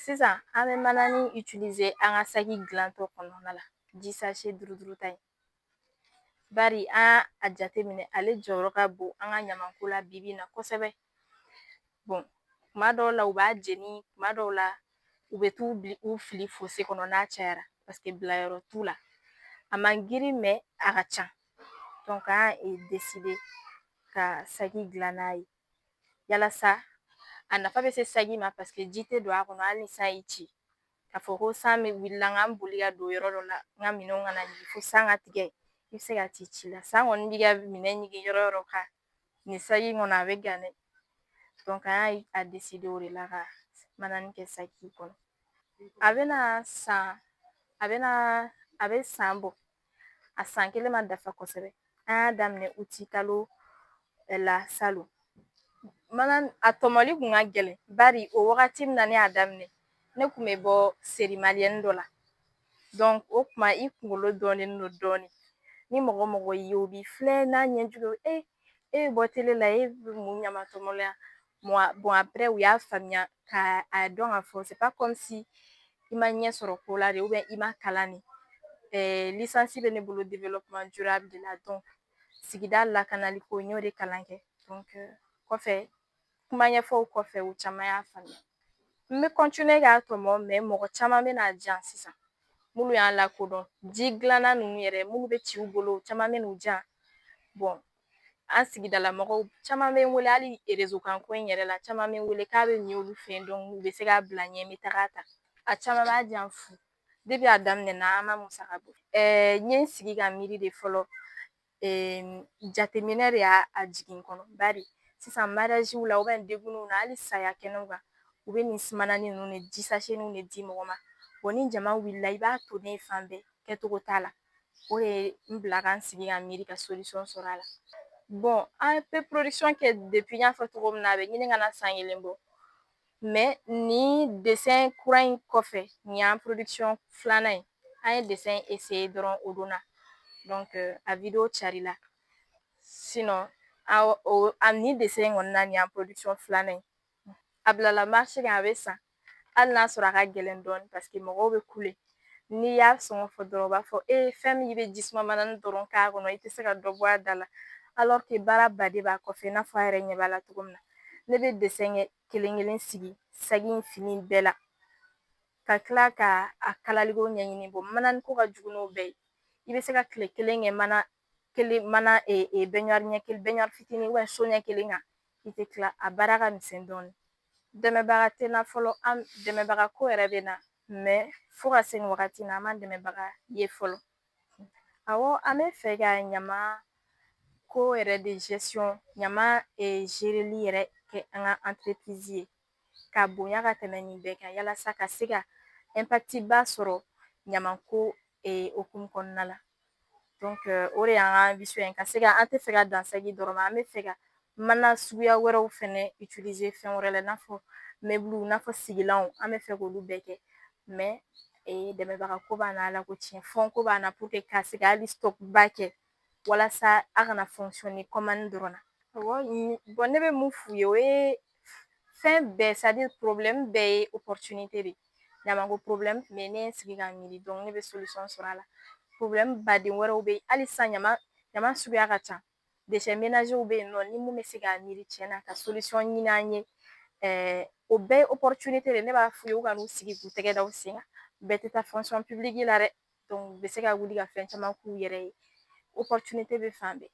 Sisan an bɛ mananin an ka saki dilantɔ kɔnɔna la ji duuru duuru ta ye bari an y'a a jateminɛ ale jɔyɔrɔ ka bon an ka ɲamanko la bibi in na kosɛbɛ. Kuma dɔw la u b'a jeni, kuma dɔw la u bɛ t'u u fili fosi kɔnɔ n'a cayara paseke bilayɔrɔ t'u la, a man girin a ka ca. An y'a ka saki dilan n'a ye yalasa a nafa bɛ se saki ma paseke ji tɛ don a kɔnɔ hali ni san y'i ci k'a fɔ ko san bɛ wuli la n ka boli ka don yɔrɔ dɔ la n ka minɛnw ka na fo san ka tigɛ i bɛ se ka t'i ci la san kɔni b'i ka minɛn ɲigin yɔrɔ o yɔrɔ ka nin saki in kɔnɔ a bɛ gan dɛ. An y'a o de la ka manani kɛ saki kɔnɔ. A bɛna san a bɛna a bɛ san bɔ, a san kelen ma dafa kosɛbɛ. An y'a daminɛ utikalo la salon mana a tɔmɔli kun ka gɛlɛn bari o wagati min na ne y'a daminɛ ne kun bɛ bɔ serimaliyɛn dɔ la, o kuma i kunkolo dɔnnen don dɔɔnin ni mɔgɔ mɔgɔ y'i ye o b'i filɛ n'a ɲɛjugu ye e bɛ bɔ tele la e bɛ mun ɲama tɔmɔ la. U y'a faamuya ka a dɔn ka fɔ i ma ɲɛ sɔrɔ ko la de i ma kalan de bɛ ne bolo de la sigida lakanali ko n y'o de kalan kɛ kɔfɛ kuma ɲɛfɔw kɔfɛ u caman y'a faamuya. N bɛ k'a tɔmɔ mɔgɔ caman bɛ n'a di yan sisan minnu y'a lakodɔn ji gilanna ninnu yɛrɛ minnu bɛ ci u bolo caman bɛ n'u diyan. An sigidala mɔgɔw caman bɛ n wele hali kan ko in yɛrɛ la caman bɛ n wele k'a bɛ ɲɛ olu fɛ yen u bɛ se k'a bila n ɲɛ n bɛ taga ta a caman b'a di yan fu a daminɛ na an ma musaka bɔ. N ye n sigi ka miiri de fɔlɔ, jateminɛ de y'a a jigin kɔnɔ bari sisan la degunw na hali saya kɛnɛw kan u bɛ nin sumanin ninnu de ji ninnu de di mɔgɔ ma ni jama wulila i b'a to ne fan bɛɛ kɛcogo t'a la. O de ye n bila ka n sigi ka miiri ka sɔrɔ a la. An bɛ kɛ n y'a fɔ cogo min na a bɛ ɲini ka na san kelen bɔ nin kura in kɔfɛ nin y'an filanan ye. An ye dɔrɔn o don na a carila a nin in kɔni na nin y'an filanan ye a bilala kan a bɛ san hali n'a sɔrɔ a ka gɛlɛn dɔɔnin paseke mɔgɔw bɛ kule n'i y'a sɔngɔ fɔ dɔrɔn u b'a fɔ e fɛn min bɛ jisuma mana dɔrɔn k'a kɔnɔ i tɛ se ka dɔ bɔ a da la baara baden b'a kɔfɛ i n'a fɔ a yɛrɛ ɲɛ b'a la cogo min na ne bɛ kɛ kelen kelen sigi saki fini bɛɛ la ka kila ka a kalaliko ɲɛɲini manani ko ka jugu n'o bɛɛ ye i bɛ se ka kile kelen kɛ mana kelen mana ɲɛ kelen fitinin so ɲɛ kelen kan i tɛ kila a baara ka misɛn dɔɔnin. Dɛmɛbaga tɛ na fɔlɔ an dɛmɛbaga ko yɛrɛ bɛ na fo ka se nin wagati in na an ma dɛmɛbaga ye fɔlɔ. Awɔ an bɛ fɛ ka ɲama ko yɛrɛ de ɲama yɛrɛ kɛ an ka ye ka bonya ka tɛmɛ nin bɛɛ kan yalasa ka se ka ba sɔrɔ ɲamanko hokumu kɔnɔna la. O de y'an ka ye ka se ka an tɛ fɛ ka dan segi dɔrɔn ma an bɛ fɛ ka mana suguya wɛrɛw fɛnɛ fɛn wɛrɛ la i n'a fɔ mɛbili i n'a fɔ sigilanw an bɛ fɛ k'olu bɛɛ kɛ dɛmɛbaga ko b'an na ala ko tiɲɛ fɔ ko b'an na ka se ka hali ba kɛ walasa a kana dɔrɔn na. Ne bɛ mun f'u ye o ye fɛn bɛɛ bɛɛ ye de ye. Ɲamanko tun bɛ yen ne ye n sigi ka miiri ne bɛ sɔrɔ a la. Baden wɛrɛw bɛ yen hali sisan ɲama ɲama suguya ka ca bɛ yen nɔ ni mun bɛ se k'a miiri tiɲɛ na ka ɲini an ye o bɛɛ ye de ne b'a f'u ye u ka n'u sigi k'u tɛgɛ da u sen kan bɛɛ tɛ taa la dɛ u bɛ se ka wuli ka fɛn caman k'u yɛrɛ ye bɛ fan bɛɛ.